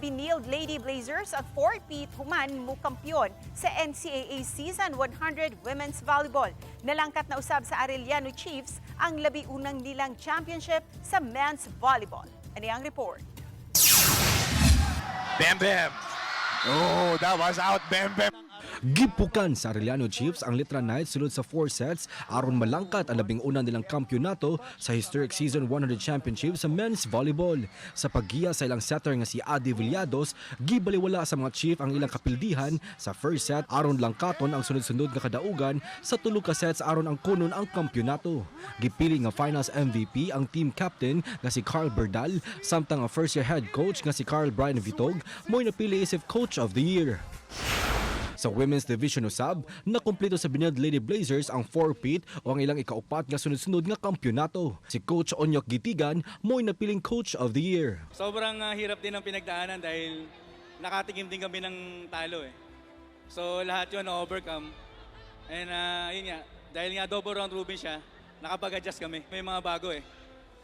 Benilde Lady Blazers ang 4-peat human mo kampiyon sa NCAA Season 100 Women's Volleyball. Nalangkat na usab sa Arellano Chiefs ang labiunang nilang championship sa men's volleyball. Ani ang report. Bam Bam. Oh, that was out, Bam Bam. Gipukan sa Arellano Chiefs ang Letran Knights sulod sa 4 sets aron malangkat ang 11 nilang kampyonato sa historic Season 100 Championship sa men's volleyball. Sa paggiya sa ilang setter nga si Adi Villados, gibaliwala sa mga Chief ang ilang kapildihan sa first set aron langkaton ang sunod-sunod nga kadaugan sa tulo ka sets aron angkonon ang kampyonato. Gipili nga Finals MVP ang team captain nga si Carl Berdal, samtang ang first year head coach nga si Carl Brian Vitog mo'y napili isip Coach of the Year. Sa women's division usab, nakumpleto sa Benilde Lady Blazers ang 4-peat o ang ilang ikaupat nga sunod-sunod nga kampyonato. Si Coach Onyok Gitigan mo'y napiling Coach of the Year. Sobrang hirap din ang pinagdaanan dahil nakatikim din kami ng talo eh. So lahat yun na-overcome. And yun nga, dahil nga double round robin siya, nakapag-adjust kami. May mga bago eh.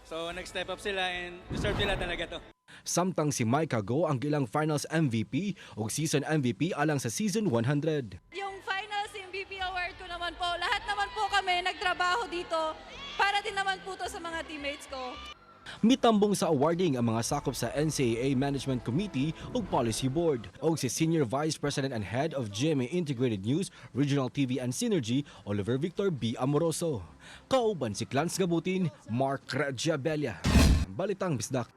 So nag-step up sila and deserve nila talaga to. Samtang si Micah Go ang ilang Finals MVP ug Season MVP alang sa Season 100. Yung Finals MVP award ko naman po, lahat naman po kami nagtrabaho dito para din naman po to sa mga teammates ko. Mitambong sa awarding ang mga sakop sa NCAA Management Committee ug Policy Board ug si Senior Vice President and Head of GMA Integrated News, Regional TV and Synergy, Oliver Victor B. Amoroso. Kauban si Clans Gabutin, Mark Rajabella. Balitang Bisdak.